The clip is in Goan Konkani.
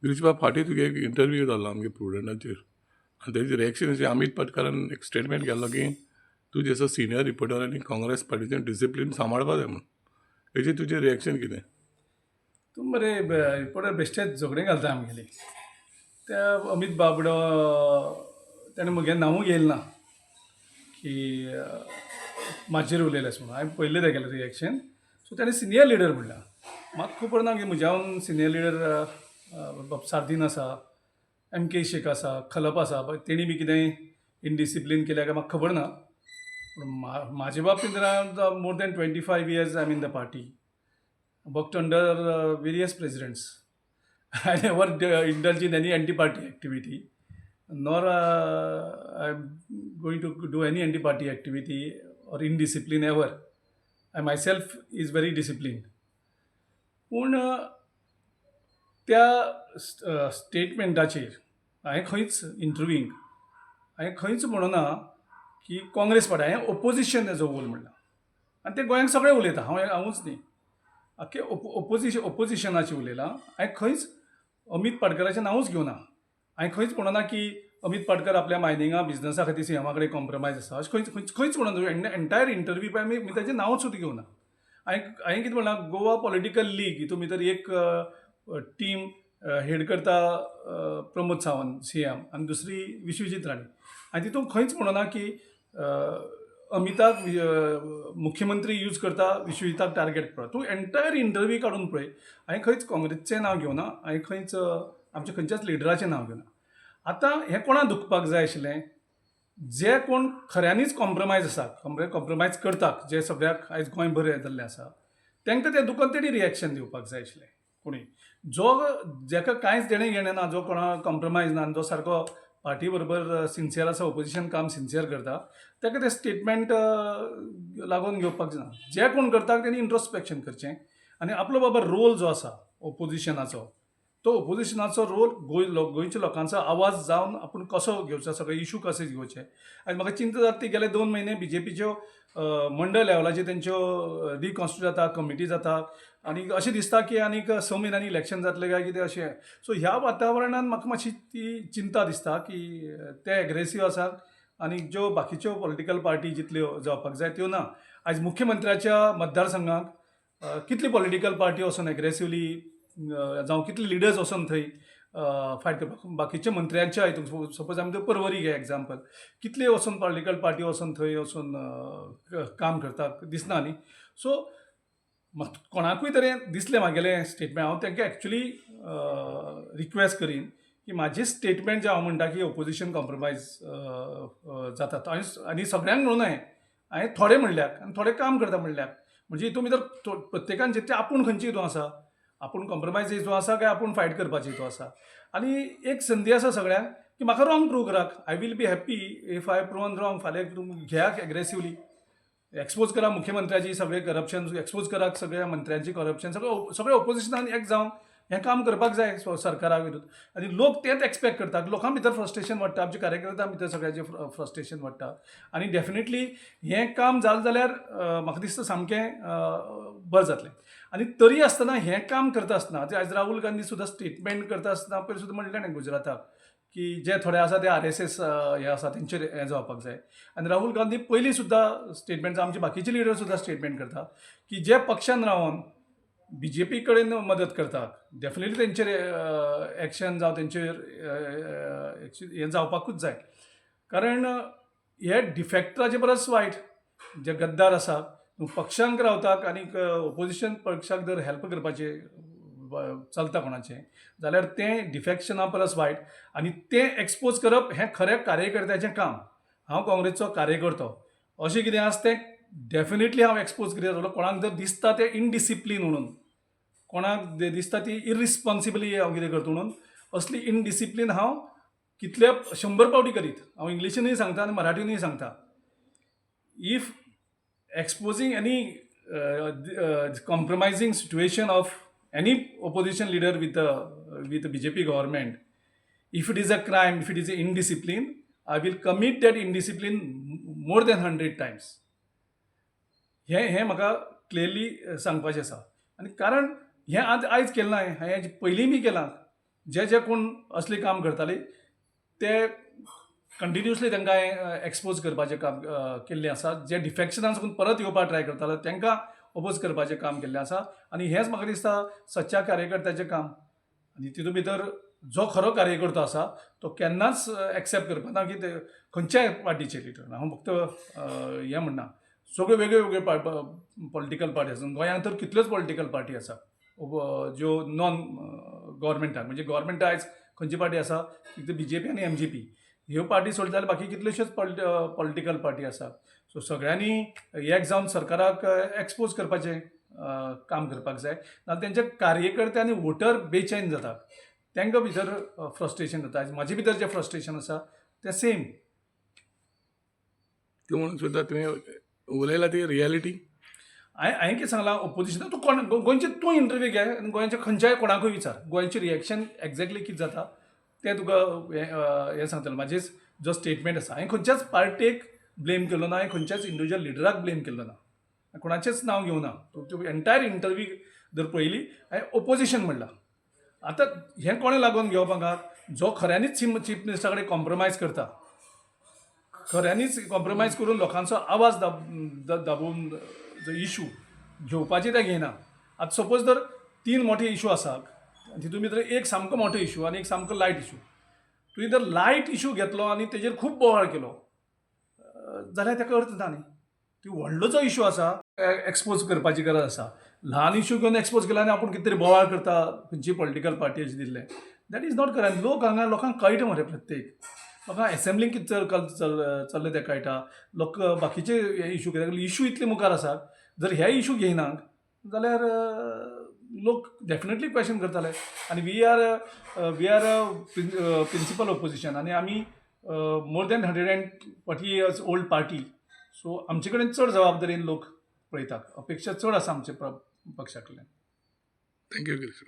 गिरीशबाब, फाटीं तुगे एक इंटरव्यू जाल्लो आमगे प्रुडंटाचेर आनी तेजे रिएक्शन अशें, अमीत पाटकारान एक स्टेटमेंट केल्लो की तूं जसो सिनियर रिपोर्टर आनी काँग्रेस पार्टीचें डिसिप्लीन सांबाळपा जाय म्हणून. हेजेर तुजें रिएक्शन कितें? तूं मरे रिपोर्टर, बेश्टेच झगडें घालता आमगेली. त्या अमीत बाबडो, ताणें म्हगेलें नांवूय घेयलें ना की म्हाजेर उलयलें अशें म्हणून. हांवें पळयलें तेगेलें रिएक्शन. सो ताणें सिनियर लिडर म्हणलां. म्हाका खबर ना की म्हज्याहून सिनियर लिडर बाब सार्दीन आसा, एम के शेख आसा, खलप आसा. तेणी बी कितेंय इनडिसिप्लीन केल्या काय म्हाका खबर ना. पूण म्हाजे बाबतींत तर more than 25 years I am in the party, worked under various presidents. I never indulge in any anti-party activity, nor I'm going to do any anti-party activity or indiscipline ever. I myself is very disciplined. पूण त्या स्टेटमेंटाचेर हांवें खंयच इंटरव्यूंक हांवें खंयच म्हणूना की काँग्रेस पार्टी. हांवें ओपोजिशन एज अ होल म्हणलां आनी ते गोंयांत सगळे उलयता, हांवूच न्ही, आख्खे ओपोजिशनाचें उलयलां. हांवें खंयच अमीत पाटकराचें नांवूच घेवना. हांवें खंयच म्हणना की अमीत पाटकर आपल्या मायनिंगा बिजनसा खातीर सीएमा कडेन कॉम्प्रोमायज आसा, अशें खंयच खंयच खंयच म्हणना. एंटायर इंटरव्यू पळय, आमी ताचें नांवूच सुद्दां घेवना. हांवें कितें म्हणलां, गोवा पॉलिटिकल लीग हितून भितर एक टीम हेड करता प्रमोद सावंत सीएम आनी दुसरी विश्वजीत राणे. आनी तितून खंयच म्हणना की अमिताक मुख्यमंत्री यूज करता विश्वजिताक टार्गेट करपाक. तूं एंटायर इंटरव्यू काडून पळय, हांवें खंयच काँग्रेसचें नांव घेवना, हांवें खंयच आमच्या खंयच्याच लिडराचें नांव घेवना. आतां हें कोणा दुखपाक जाय आशिल्लें? जे कोण खऱ्यांनीच कॉम्प्रोमायज आसा, कॉम्प्रोमायज करतात, जे सगळ्याक आयज गोंयभर हें जाल्लें आसा, तांकां तें दुखोन तेणी रिएक्शन दिवपाक जाय आशिल्लें. कोणी जो जाका कांयच देणें घेणें ना, जो कोणा कॉम्प्रोमायज ना आनी जो सारको पार्टी बरोबर सिन्सियर आसा, ओपोजिशन काम सिन्सियर करता, ताका तें स्टेटमेंट लागून घेवपाक जायना. जे कोण करता तेणी इंट्रोस्पेक्शन करचें आनी आपलो बाबा रोल जो आसा ओपोजिशनाचो, तो ओपोजिशनाचो रोल गोंयच्या लोकांचो आवाज जावन आपूण कसो घेवचो, सगळे इशू कशे घेवचे. आनी म्हाका चिंता जाता ती गेले 2 म्हयने बीजेपीच्यो मंडळ लेवलाचेर तेंच्यो रिकॉन्स्टिट्यूट जाता, कमिटी जाता आनी अशें दिसता की आनीक 6 म्हयन्यांनी इलेक्शन जातलें काय कितें अशें. सो ह्या वातावरणान म्हाका मातशी ती चिंता दिसता की ते एग्रेसीव आसात आनी ज्यो बाकीच्यो पॉलिटिकल पार्टी जितल्यो जावपाक जाय त्यो ना. आयज मुख्यमंत्र्याच्या मतदारसंघाक कितली पॉलिटिकल पार्टी वचोन एग्रेसिवली जावं कितले लिडर्स वचोन थंय फायट करपाक? बाकीच्या मंत्र्यांच्या हितून, सपोज आमी परवरी घे एग्जाम्पल, कितले वचोन पॉलिटिकल पार्टी वचोन थंय वचोन काम करता दिसना न्ही. सो कोणाकूय तरी दिसलें म्हागेलें स्टेटमेंट, हांव तांकां एक्चुली रिक्वेस्ट करीन की म्हाजें स्टेटमेंट जें हांव म्हणटा की ओपोजिशन कॉम्प्रोमायज जातात, आनी सगळ्यांक म्हणून न्हय, हांवें थोडे म्हणल्यात आनी थोडे काम करता म्हणल्यात. म्हणजे हितून भितर प्रत्येकान जितलें आपूण खंयचे हितून आसा, आपूण कॉम्प्रोमायज हितून आसा काय आपूण फायट करपाचे हितून आसा. आनी एक संदी आसा सगळ्यांक की म्हाका रॉंग प्रूव करात. I will be happy if I proven wrong. फाल्यां तुमी घेयात, एग्रेसिवली एक्सपोज करा मुख्यमंत्र्याची सगळे करप्शन, एक्सपोज करात सगळ्या मंत्र्यांची करप्शन. सगळे सगळे ओपोजिशनान एक जावन हें काम करपाक जाय सरकारा विरुद्ध. आनी लोक तेंच एक्सपेक्ट करतात. लोकां भितर फ्रस्ट्रेशन वाडटा, आमच्या कार्यकर्त्यां भितर सगळ्याचें फ्रस्ट्रेशन वाडटा आनी डेफिनेटली हें काम जालें जाल्यार म्हाका दिसता सामकें बरें जातलें. आनी तरी आसतना हें काम करता आसतना आयज राहुल गांधी सुद्दां स्टेटमेंट करता आसतना पयर सुद्दां म्हणलें न्ही गुजराताक की जे थोडे आसा ते आरएसएस हे आसा, तेंचेर हें जावपाक जाय. आनी राहुल गांधी पयलीं सुद्दां स्टेटमेंट, आमचे बाकीचे लिडर सुद्दां स्टेटमेंट करता की जे पक्षान रावन बीजेपी कडेन मदत करतात, डेफिनेटली तेंचेर एक्शन जावं तेंचेर हें जावपाकूच जाय, कारण हे डिफेक्टराचे परस वायट जे गद्दार आसा, पक्षांक रावतात आनीक ओपोजिशन पक्षाक जर हेल्प करपाचें चलता कोणाचें जाल्यार तें डिफेक्शना परस वायट आनी तें एक्सपोज करप हें खरें कार्यकर्त्याचें काम. हांव काँग्रेसचो कार्यकर्तो, अशें कितें आसा तें डेफिनेटली हांव एक्सपोज करीत रावतलो. कोणाक जर दिसता तें इनडिसिप्लीन म्हणून, कोणाक दिसता ती इरिस्पॉन्सिबली हांव कितें करता म्हणून, असली इनडिसिप्लीन हांव कितले 100 फावटी करीत. हांव इंग्लिशीनूय सांगता आनी मराठीनूय सांगता, if exposing any compromising situation of any opposition leader with BJP government, if it is a crime, if it is a indiscipline, I will commit that indiscipline more than 100 times. हें हें म्हाका क्लियरली सांगपाचें आसा. आनी कारण हें आज आयज केलें ना, हांवें पयलीं बी केलां. जे जे कोण असलें काम करताले ते कंटिन्युअसली तांकां हांवें एक्सपोज करपाचें काम केल्लें आसा. जे डिफॅक्शनान साकून परत येवपाक ट्राय करताले तांकां ओपोज करपाचें काम केल्लें आसा. आनी हेंच म्हाका दिसता सच्च्या कार्यकर्त्याचें काम. आनी तितूंत भितर जो खरो कार्यकर्तो आसा तो केन्नाच एक्सेप्ट करपाना की ते खंयच्याय पार्टीचे लिडर. हांव फक्त हें म्हणना, सगळ्यो वेगळ्यो वेगळ्यो पॉलिटिकल पार्टी आसा. गोंयांत तर कितल्योच पॉलिटिकल पार्टी आसा ज्यो नॉन गव्हर्मेंटाक, म्हणजे गव्हर्मेंट आयज खंयची पार्टी आसा, फक्त बीजेपी आनी एमजीपी ह्यो पार्टी सोडले जाल्यार बाकी कितल्योश्योच पॉलिटिकल पार्टी आसा. सो सगळ्यांनी एक जावन सरकाराक एक्सपोज करपाचें काम करपाक जाय, नाजाल्यार तेंचे कार्यकर्ते आनी वोटर बेचैन जाता, तांकां भितर फ्रस्ट्रेशन जाता. आयज म्हाजे भितर जें फ्रस्ट्रेशन आसा तें सेम. ते म्हणून सुद्दां तुवें उलयला ती रियलिटी. हांवें कितें सांगलां, ओपोजिशनाक तूं कोण गोंयचे तूं इंटरव्यू घे आनी गोंयच्या खंयच्याय कोणाकूय विचार, गोंयचें रिएक्शन एग्जॅक्टली कितें जाता तें तुका हें सांगतलें. म्हाजें जो स्टेटमेंट आसा, हांवें खंयच्याच पार्टेक ब्लेम केलो ना, हांवें खंयच्याच इंडिविज्युअल लिडराक ब्लेम केलो ना, कोणाचेंच नांव घेवना. तूं एंटायर इंटरव्यू जर पळयली, हांवें ओपोजिशन म्हणलां. आतां हें कोणें लागून घेवप हांगा, जो खऱ्यांनीच चीफ मिनिस्टरा कडेन कॉम्प्रोमायज करता, खऱ्यांनीच कॉम्प्रोमायज करून लोकांचो आवाज दाबोवन जो इशू घेवपाचे ते घेयना. आतां सपोज जर तीन मोठे इशू आसा, तितून भितर एक सामको मोठो इशू आनी एक सामको लायट इशू, तुवें जर लायट इशू घेतलो आनी तेजेर खूब बोवाळ केलो जाल्यार ताका अर्थ ना न्ही. ती व्हडलो जो इशू आसा एक्सपोज करपाची गरज आसा. ल्हान इशू घेवन एक्सपोज केला आनी आपूण कितें तरी बोवाळ करता खंयची पॉलिटिकल पार्टी अशें दिसलें, that is not correct. लोक हांगा लोकांक कळटा मरे, प्रत्येक लोकांक एसेंब्लीक कितें चल्लें तें कळटा. लोक बाकीचे हे इशू, कित्याक इशू इतले मुखार आसात, जर हे इशू घेयना जाल्यार लोक डेफिनेटली क्वेश्चन करताले. आनी we are principal opposition आनी आमी more than 140 years old party, so आमचे कडेन चड जबाबदारीन लोक पळयतात, अपेक्षा चड आसा आमचे पक्षा कडल्यान. Thank you Girish.